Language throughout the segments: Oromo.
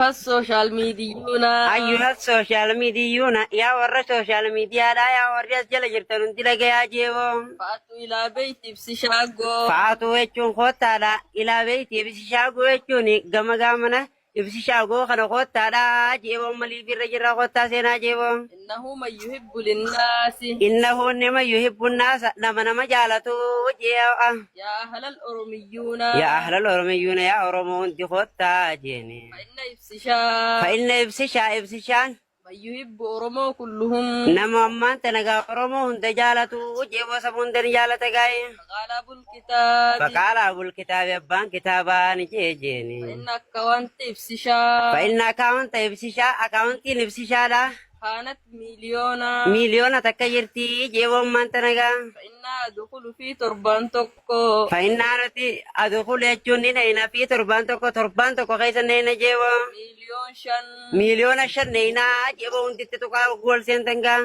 Social miidiyuuna. Ayyuhal social miidiyuuna yaa warra social miidiyaadhaa yaa warri as jala jirtan hundi dhagayaa jeeboo. Fa'atu ilaa beeyti ibsi shaagoo. Fa'atu jechuun koottaadha. Ilaa beeyti ibsi shaagoo jechuun gama gaamana Ibsi shaagoo kana koottaadha jeeboo maliif irra jirra koottaa seenaa jeeboo. Innahu man yuhibbu linnaasi. Innahu nama yuhibbu naasa nama nama jaalatu jee'a. Yaa ahlal oromiyyuuna. Yaa ahlal oromiyyuuna yaa oromoo hundi koottaa jeeni. Fa inna ibsishaa. Fa inna ibsishaa ibsishaan. Man yuhibbu Oromoo kulluhum. Nama ammaan tana gaa Oromoo hunda jaalatu jeeboo saba hunda ni jaalata gaa'e. Faqaala abul kitaabi. Faqaala abul kitaabi abbaan kitaabaa ni jee jeeni. Fa'inna akkawanti ibsishaa. Fa'inna akaawunta ibsishaa akaawuntiin ibsishaadha. Kaanat miiliyoona. Miiliyoona takka jirti jeeboo ammaan tana gaa. Fa'innaa adukulu fi torbaan tokko. Fa'innaa nuti adukulu jechuun ni dhayna fi torbaan tokko torbaan tokko keessa ni dhayna jeeboo. Miiliyoon shan. Miiliyoona 5 neeynaa jeeboo hunditti tuqaa hogguu ol seentan gaa.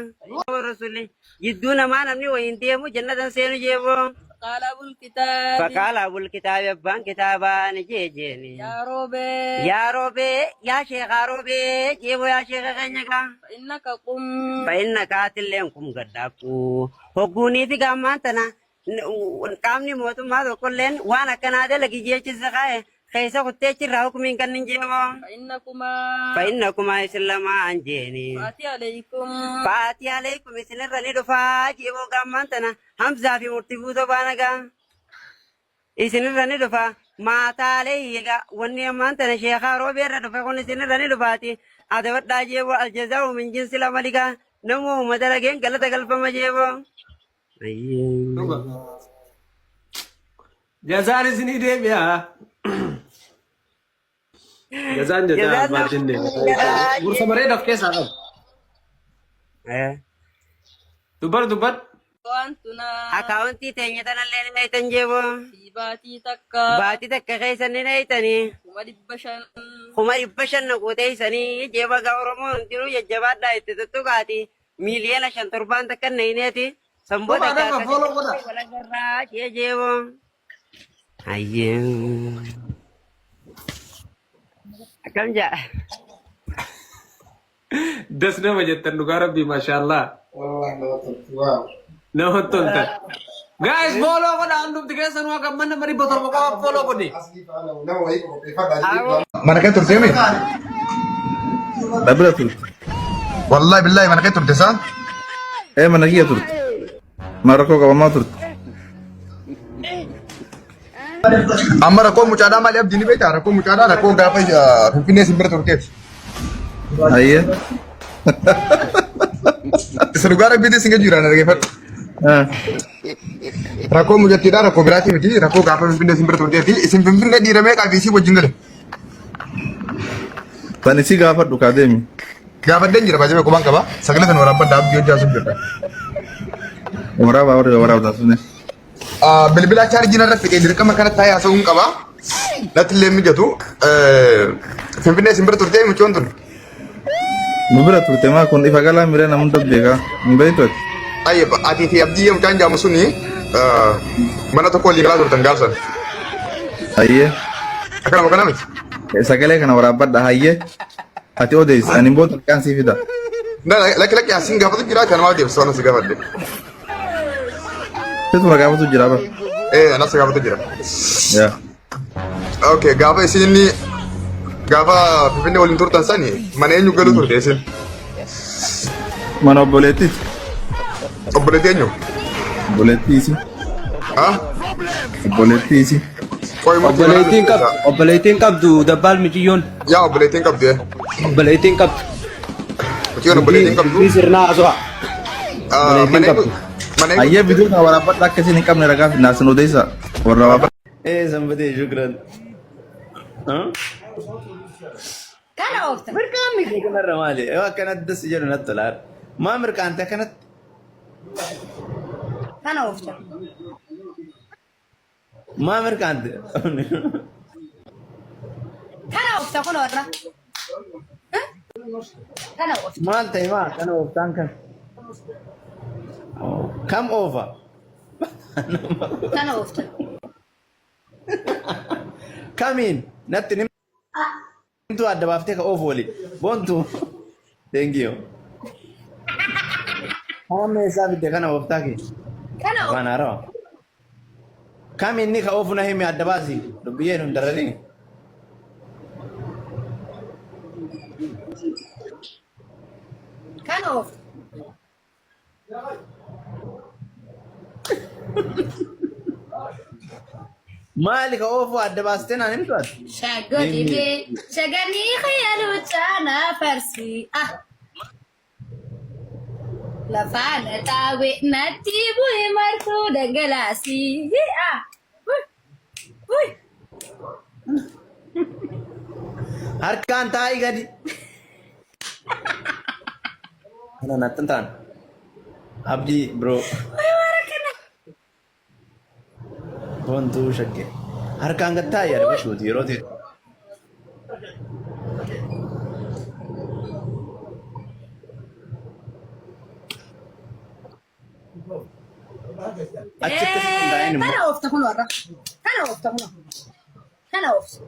Rasuulli jidduu namaa namni wayiin deemu jannatan seenu jeeboo. Faqaala abul kitaabi. Faqaala abul kitaabi abbaan kitaabaa ni jee jeeni. Yaa roobee. Yaa roobee yaa sheekaa roobee jeeboo yaa sheeka keenya gaa. Fa'innaka qum. Fa'innaka atilleen kum gaddaakku. Hogguunii fi gaammaan tana qaamni mootummaa tokkolleen waan akkanaa dalagi jeechisa kaa'e keessa kuttee achirraa hukumiin kan hin jeemoo. Fa'innakumaa. Fa'innakumaa isin lamaan jeeni. Fa'ati alaykum. Fa'ati alaykum isinirra ni dhufaa jeemoo gaammaan tana Hamzaa fi murtii guutoo baana gaa. Isinirra ni dhufa maataalee egaa wanni ammaan tana sheekaa roobeerra dhufe kun isinirra ni dhufaati. Adabadhaa jeeboo aljazaa'u min jinsi lamali gaa namuu dalageen galata galfama jeeboo. Dhuga. Jazaan isinii deebi'a. Jazaan jazaa Jazaan abbaa jennee. nama Gorsa bareeda of keessaa qaba. Dubbadhu dubbadhu. Wantunaa. Akaawuntii teenya tanallee ni dheeytan jeeboo. Fi baatii takka. Baatii takka keessa ni dheeytanii. 500,000. 500,000 na guuteessanii jeeba gaa Oromoo hundinuu jajjabaadhaa itti tuttuqaati. Miiliyoona 5 torbaan takka nayneeti. San booda Kophaa nama follow godha. wal agarraa jee jeeboo. Ayyee. Akkam jaa? Das nama jettan dhugaa rabbii maashaallah. Wallahi nama toltu. Waaw. Nama toltan. Guys follow godha hundumti keessanuu akka mana nama 700 qofa follow godhi. Asli faana nama wayii qopheeffadhaa. Mana kee turtee mi? Na bira turte. Wallahi billahi mana kee turte saa? Ee mana kiyya turte. Ma rakkoo qabamaa turte. Amma rakkoo mucaadhaa maali abdii ni beektaa? Rakkoo mucaadhaa rakkoo gaafa Finfinnee sin bira turteeti. Ayyee. Isa dhugaa rabbiitii sin gajju jiraan dhaggeeffadhu. Ah. Rakkoo mucattiidhaa rakkoo biraatii miti rakkoo gaafa Finfinnee sin bira turteeti. Isin Finfinnee dhiira meeqaa fi isii wajjin gale? Tan isii gaafadhu kaa deemi. Gaafadheen jira baay'ee qubaan qaba. Sagalee sana waraabbadha abdii hojjaa sun jirra. Waraabaa warra waraabdaa suni. Bilbila chaarjii narra fixee dirqama kana taa'ee haasa'uun qaba. Natti illee mijatu. Finfinnee isin bira turtee mucoon tun. Nu bira turte maa kun ifa galaa miree nama hunda beekaa. Hin beektu ati. Ayyee atii fi abdii mucaan jaamu suni mana tokko walii galaa turtan gaafsan. Hayyee. Akkana kana miti. Sagalee kana waraabbadha hayyee. Ati odeessi ani immoo xiqqaan sii fida. Lakki lakki asiin gaafatu jira kan maal deebisa waan si gaafadhe. Situ na gaafatu jira bara. Eh anas gaafatu jira. Yaa. Okay gaafa isin inni gaafa Finfinnee waliin turtan sani mana eenyu galuu turte isin? Mana obboleettiiti. Obboleettii eenyu? Obboleettii isii. Ha? Obboleettii isii. Qoy murtii Obboleettiin qabdu, obboleettiin qabdu dabbaal miciyyoon. Yaa obboleettiin qabdu eh. Obboleettiin qabdu. Mucayyoon obboleettiin qabdu. Dubbii sirnaa haasawaa. Ah, Obboleettiin Mana eenyu qabdu. mana eenyu Hayyee viidiyoo kana waraabbadha akka isin hin qabne ragaa fidnaa isin odeessa. Warra waa Eh, sanbatee shukran. Kana oofta. Mirqaan miti kanarra maali? Yoo akkanatti das jedhu natti tola. Maa mirqaante akkanatti? Kana oofta. Maa mirqaante? Kana oofta kun warra. Kana oofta. Maal ta'e maa kana ooftaan kan? Kam oofa? Kana oofta. Kamiin? Natti ni Himtuu adda baaftee ka oofu wali. Boontu. Thank you. Kana eessaa fidde kana ooftaa kee? Kana Afaan haarawa. Kam inni ka oofu na himi adda baasi. Dubbiyyee nun dararin. Kana oofta. Maali ka oofu adda baastee naan himtu ati? Shagodibee shaganii khayyaluchaa naa farsi. Ah. Lafaan xaawe natti bu'e martuu dhangalaasi. Ah. Uy. Uy. Harkaan taa'ii gadi. Kana natti hin taane. Abdii bro. Boontuu shaggee. Harkaan gad taa'ii adabashuuti yeroo ta'e. Achitti sitti hin taa'in immoo. Kana oofta kun warra. Kana oofta kun. Kana oofta.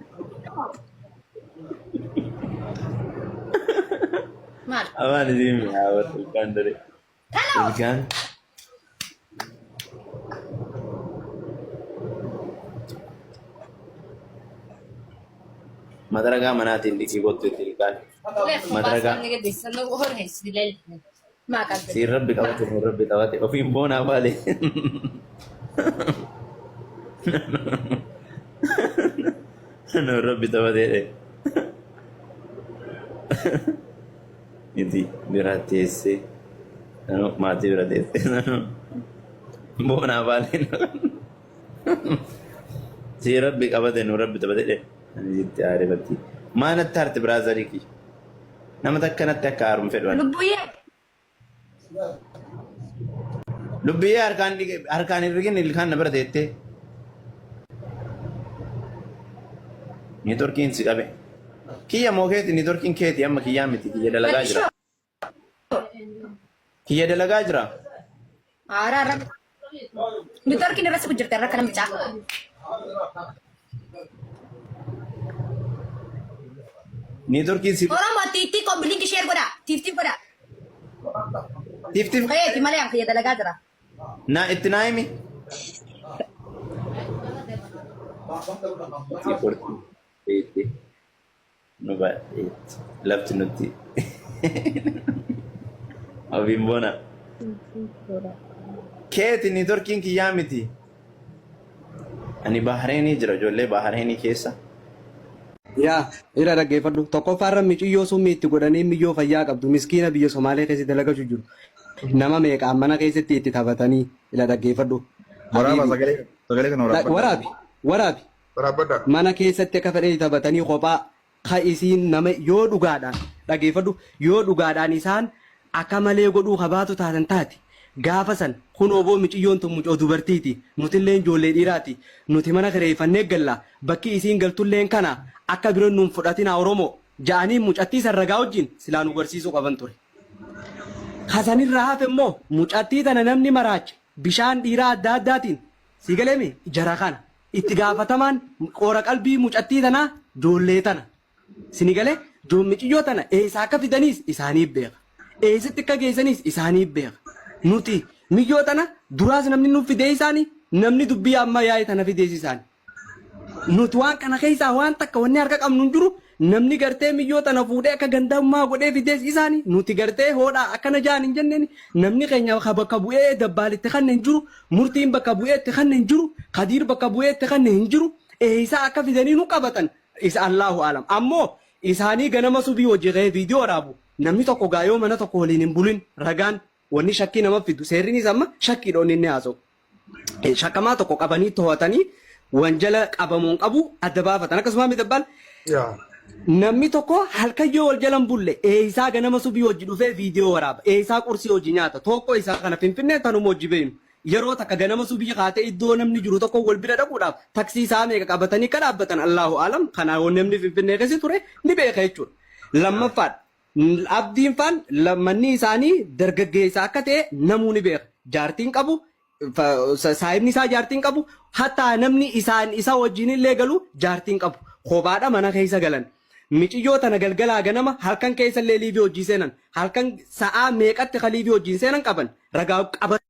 Maal? Afaan isiin mi'aawwatu ilkaan daree. Kana oofta. Ilkaan. Madaragaa manaatiin dhiqii kottu itti ilkaan. Madaragaa. Maa qabda? Siin rabbi qabate siin rabbi qabate ofiin boonaa baale. Nuun rabbi taphatee dhe. Miti bira teessee maatii bira teessee boonaa baale. Siin rabbi qabate nuun rabbi taphatee dhe. Ani sitti aare bakki. Maa natti aarte biraazarii kiyya. Nama takka natti akka aaru hin fedhu ani. Lubbuyyee. Lubbiyyee harkaan dhiqe- harkaan hin rigin ilkaan na bira teettee. Niitorkiin si qabe. Kiyya moo keeti niitorkiin keeti amma kiyyaa miti kiyya dalagaa jira. Kiyya dalagaa jira. Haaraa irra. Niitoorkiin irra siku jirte irra kana micaa. Niitorkiin si Oromoo tiiftii kombiliinki sheer godhaa. Tiiftii godhaa. tiftif Keeti malee an kiyya dalagaa jira. na itti naa himi. Itti Nu baay'eetti. Lafti nutti. Ofiin boona. Keeti niitorkiin kiyyaa miti. Ani Bahareenii jira ijoollee Bahareenii keessa. Yaa ira dhaggeeffadhu tokkoffaarra miciyyoo summii itti godhanii miyyoo fayyaa qabdu miskiina biyya Somaalee keessa dalagachuu jiru nama meeqaan mana keessatti itti taphatanii ila dhaggeeffadhu. Waraabaa Habiibi. sagalee sagalee kana waraabbadha. Waraabi waraabi Waraabbadha. mana keessatti akka fedhanii taphatanii kophaa ka isiin nama yoo dhugaadhaan dhageeffadhu yoo dhugaadhaan isaan akka malee godhuu ka baatu taatan taate gaafa san kunoo boo miciyyoon tun mucoo dubartiiti nutilleen ijoollee dhiiraati nuti mana kireeffannee galla bakki isiin galtulleen kana akka bira nuun fudhatinaa Oromoo ja'anii mucattii san ragaa wajjin silaa nu garsiisuu qaban ture. Ka sanirraa hafe immoo mucattii tana namni maraache bishaan dhiiraa adda addaatiin sii galeemi jara kana. Itti gaafatamaan qoora qalbii mucattii tanaa joollee tana. Sini galee miciyyoo tana eessaa akka fidaniis isaaniif beeka. Eessatti akka geessaniis isaaniif beeka. Nuti miyyoo tana duraas namni nuuf fidee isaanii namni dubbii amma yaa'e tana fidees isaani. Nuti waan kana keessaa waan takka wanni harka qabnu hin jiru namni gartee miyyoo tana fuudhee akka gandammaa godhee fidees isaani nuti gartee hoodhaa akkana jaan hin jenneen namni keenya ka bakka bu'ee dabbaalitti kanne hin jiru murtiin bakka bu'ee itti kanne hin jiru kadiir bakka bu'ee itti kanne hin jiru eessaa akka fidanii nu qabatan isa Allahu alam ammoo isaanii ganama subii hojii ka'ee viidiyoo waraabu namni tokko gaa yoo mana tokko waliin hin bulin ragaan wanni shakkii nama fidu seerrinis amma shakkiidha inni inni haasa'u. Shakkamaa tokko qabanii to'atanii wanjala qabamuun qabu adda baafatan akkasuma midabbal Yaa. namni tokko halkan yoo wal jalan bulle eessaa ganama subii hojii dhufee viidiyoo waraaba eessaa qursii hojii nyaata tokko isaa kana finfinnee tanuma hojii beeynu yeroo takka ganama subii kaatee iddoo namni jiru tokko wal bira dhaquudhaaf taksii isaa meeqa qabatanii akka dhaabbatan Allahu alam kanaa namni finfinnee keessa ture ni beeka jechuudha. Lammaffaadha Abdiin faan manni isaanii dargaggeessa akka ta'e namuu ni beeka. Jaartiin qabu saahibni isaa jaartiin qabu hattaa namni isaan isa wajjin illee galu jaartiin qabu. Kophaadha mana keessa galan. Miciyyoo tana galgalaa ganama halkan keessa illee liivii hojii seenan, halkan sa'aa meeqatti ka liivii hojiin seenan qaban ragaa qaba.